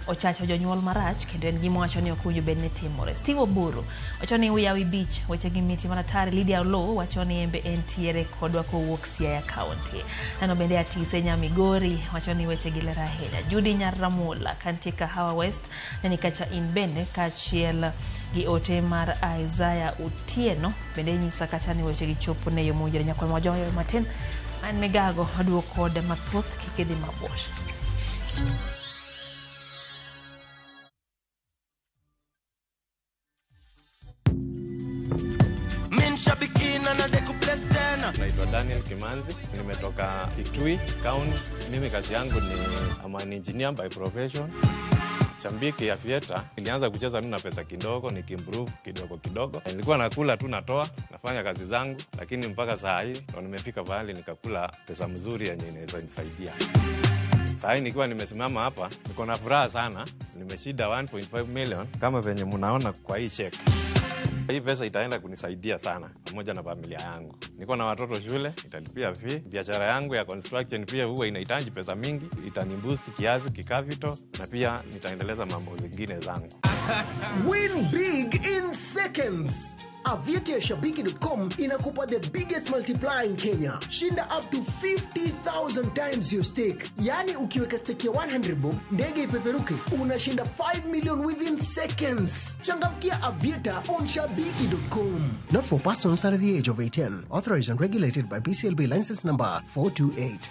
ochacho jonyuol marach kendo en gima wacho ni ok owinjo bed ni timore. Steve Oburu wacho ni Uyawi Beach weche gi miti maratari. Lydia Oloo wacho ni embe entiere kodwa kowuok Siaya County. Neno bende Atise Nyamigori wacho ni weche gi ler ahinya. Judy Nyarramula kantie Kahawa West neni kacha in bende kaachiel gi ote mar Isaiah Otieno bende nyisa kacha ni weche gi chopo ne yo mowinjore. Nyakwar majoyo matin an migago aduogo kod mathoth kik idhi mabor. Daniel Kimanzi, nimetoka Kitui County. Mimi kazi yangu ni I'm an engineer by profession. Shabiki ya Aviator, nilianza kucheza tu na pesa kidogo, nikiimprove kidogo kidogo. Nilikuwa nakula tu natoa, nafanya kazi zangu, lakini mpaka saa hii ndo nimefika pahali nikakula pesa mzuri yenye inaweza nisaidia. Saa hii nikiwa nimesimama hapa, niko na furaha sana. Nimeshinda 1.5 million kama venye mnaona kwa hii check. Hii pesa itaenda kunisaidia sana pamoja na familia yangu. Niko na watoto shule, italipia fee. Biashara yangu ya construction pia huwa inahitaji pesa mingi, itaniboost kiasi kicapital na pia nitaendeleza mambo zingine zangu. Win big in seconds. Aviator ya Shabiki.com inakupa the biggest multiplier in Kenya. Shinda up to 50,000 times your stake. Yaani ukiweka stake ya 100 bob, ndege ipeperuke, unashinda 5 million within seconds. Changamkia Aviator on Shabiki.com. Not for persons under the age of 18. Authorized and regulated by BCLB license number 428.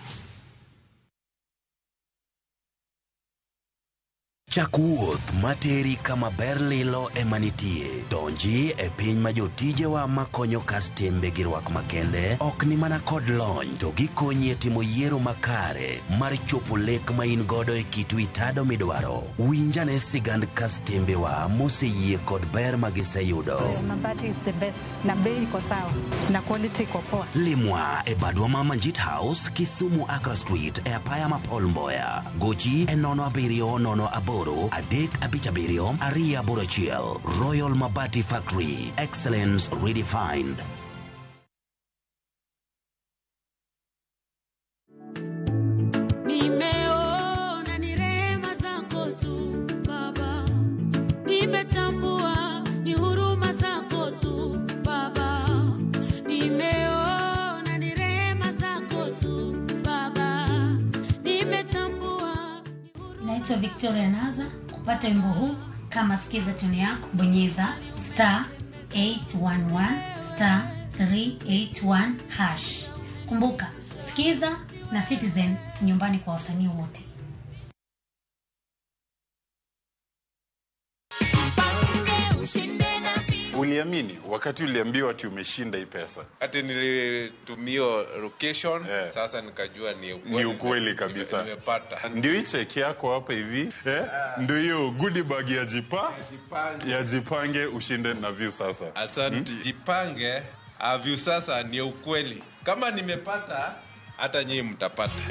Chak wuoth materi kama ber lilo ema nitie. Donji e piny ma jotijewa makonyo kastembe gi rwak makende ok ni mana kod lony to gikonyi e timo yiero makare mar chopo lek ma in godo e kit wi tado midwaro. Winjane sigand kastembewa moseyie kod ber ma giseyudo. Mabati is the best na bei iko sawa na quality iko poa. Limwa e badwa ma Manjit House, Kisumu Accra Street e apaya ma Paul Mboya. Gochi e 07 08 357 281. Royal Mabati Factory. Excellence redefined. Nimeona ni rehema zako tu Baba, nimetambua ni huruma zako tu Baba, nimeona ni rehema zako tu Baba, nimetambua. Naitwa Victoria Naza. Kupata wimbo huu kama sikiza tune yako, bonyeza star 811 star 381 hash. Kumbuka, sikiza na Citizen nyumbani kwa wasanii wote. Uliamini wakati uliambiwa ati umeshinda hii pesa? Ati nilitumia location, yeah. Sasa nikajua ni ukweli. Ni ukweli kabisa. Nimepata. Ndio hii cheki yako hapa hivi, eh? Ndio hiyo goodie bag ya ya Jipange ushinde na Viusasa. Asante. Jipange, Viusasa ni ukweli. Kama nimepata, hata nyinyi mtapata.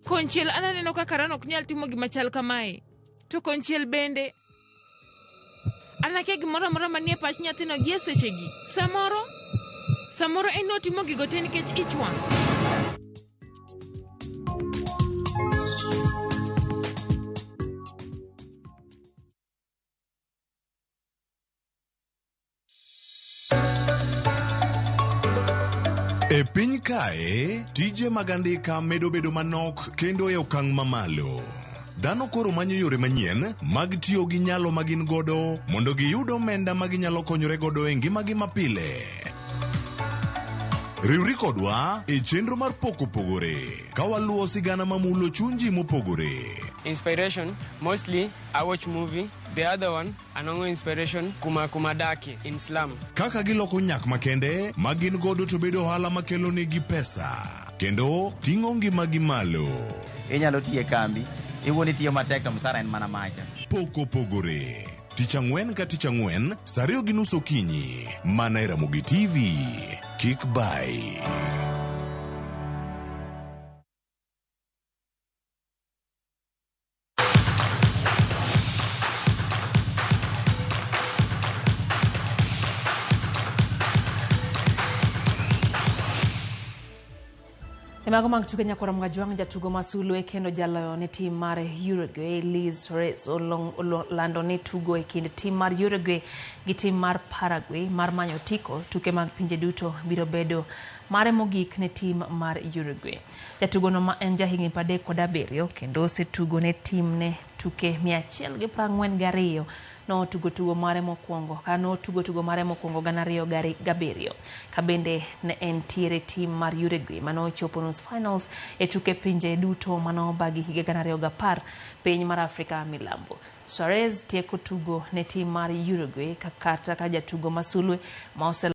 Konchiel an aneno kaka ran ok nyal timo gima chal kamae. To konchiel bende an akia gimoro amora manie pach nyathino gie sechegi. Samoro en notimo gigo te nikech ich wang'. E piny kae, tije mag andika medo bedo manok kendo e okang' mamalo. Dhano koro manyo yore manyien mag tiyo gi nyalo ma gin godo mondo giyud omenda ma ginyalo konyore godo e ngimagi mapile. Riwri kodwa e chenro mar Pok Opogore ka waluwo sigana mamulo chuny ji mopogore. Inspiration, mostly I watch movie. The other one, anongo inspiration, kuma kumadaki in slum. Kaka giloko nyak makende ma gin godo to bedo ohala makelo negi pesa kendo ting'o ngimagi malo. Inyalo tiyo e kambi, iwuon itiyo matek to msara en mana macha. Pok Opogore. Tich ang'wen ka tich ang'wen, saa 2:30 okinyi, mana e Ramogi TV. Kik bai. Mago mag tuke nyakwara Mgajwang' jatugo ma sulwe kendo jaloyo ne tim mar Uruguay Luis Suarez olando ni tugo e kind tim mar Uruguay gi tim mar Paraguay mar manyo otiko tuke mag pinje duto biro bedo mare mogik ne tim mar Uruguay. Jatugo no ma en jahigni 37 kendo osetugo ne tim ne tuke 142 Notugo tugo mare mokwongo ka notugo tugo mare mokwongo 2007 ka bende ne entiere tim mar Uruguay manochopo nus finals e tuke pinje duto manobagi higa 2010 piny mar Afrika Milambo. Suarez tieko tugo ne tim mar Uruguay kata ka jatugo masulwe ma